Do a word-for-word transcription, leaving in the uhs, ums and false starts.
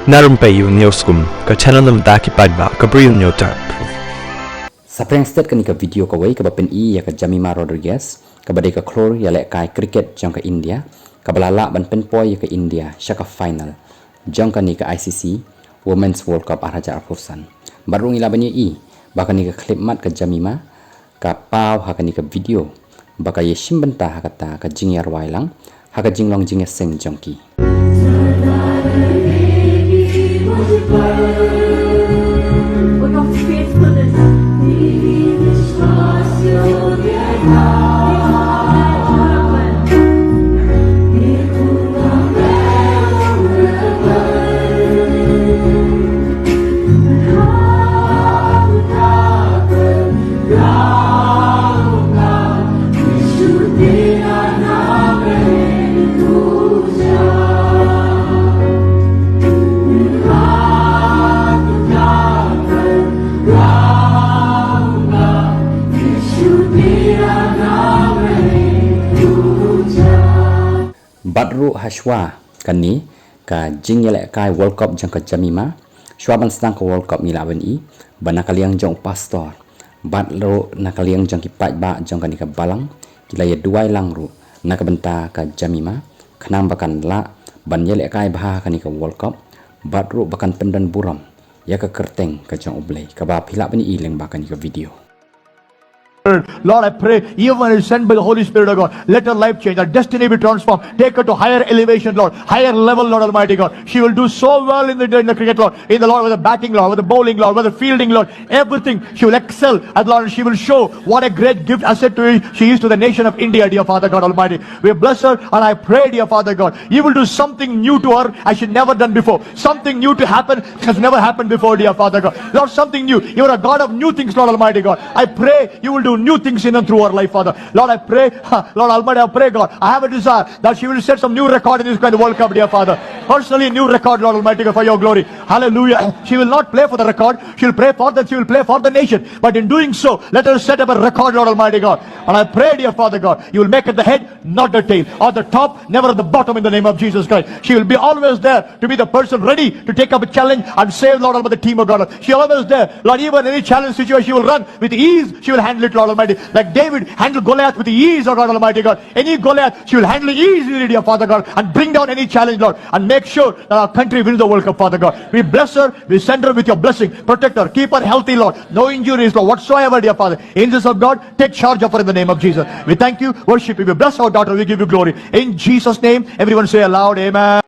Na rympei ïa u Newskum, ka channel na bynta ki paidbah ka Bri u Newtap. Sa pyrshang stet kane ka video kawei kaba pyni ïa ka Jemimah Rodriguez, kaba dei ka khlur ïalehkai cricket jong ka India, kaba la lah ban pynpoi ïa ka India sha ka final jong kane ka I C C Women's World Cup ar hajar arphew san. Bad ruh ngi lah ban ïohi ba kane ka khyllipmat ka Jemimah ka paw ha kane ka video ba ka ïashim bynta ha kata ka jingïarwai lang ha ka jinglong jingïaseng jong ki. Bad ruh ha shuwa kane ka jingïalehkai World Cup jong ka Jemimah, shuwa ban sdang ka World Cup ngi lah ban i ba na ka liang jong u pastor bad ruh na ka liang jong ki paidbah jong kane ka balang ki la ïaduwai lang ruh na ka bynta ka Jemimah, khnang ba kan lah ban ïalehkai bha ha kane ka World Cup bad ruh ba kan pyndon burom ïa ka kyrteng ka jong U Blei, kaba phi lah ban i lyngba kane ka video. Lord, I pray, even when you sent by the Holy Spirit of God, let her life change, her destiny be transformed. Take her to higher elevation, Lord, higher level, Lord Almighty God. She will do so well in the, in the cricket, Lord, in the, Lord, with the batting, Lord, with the bowling, Lord, with the fielding, Lord, everything. She will excel, and Lord, she will show what a great gift asset to, she is to the nation of India, dear Father God Almighty. We bless her, and I pray, dear Father God, you will do something new to her as she never done before. Something new to happen has never happened before, dear Father God. Lord, something new. You are a God of new things, Lord Almighty God. I pray you will do new things in and through her life, Father. Lord, I pray, Lord Almighty, I pray, God, I have a desire that she will set some new record in this kind of World Cup, dear Father. Personally, new record, Lord Almighty God, for your glory. Hallelujah. She will not play for the record. She'll play for that. She will play for the nation. But in doing so, let her set up a record, Lord Almighty God. And I pray, dear Father God, you will make her the head, not the tail, or the top, never at the bottom, in the name of Jesus Christ. She will be always there to be the person ready to take up a challenge and save, Lord Almighty, the team of God. She always there, Lord, even any challenge situation, she will run with ease. She will handle it, Lord Almighty. Like David handled Goliath with ease, oh God Almighty God. Any Goliath, she will handle easily, dear Father God, and bring down any challenge, Lord, and make sure that our country wins the World Cup, Father God. We bless her, we send her with your blessing. Protect her, keep her healthy, Lord. No injuries, Lord, whatsoever, dear Father. Angels of God, take charge of her in the name of Jesus. We thank you, worship you. We bless our daughter, we give you glory. In Jesus' name, everyone say aloud, amen.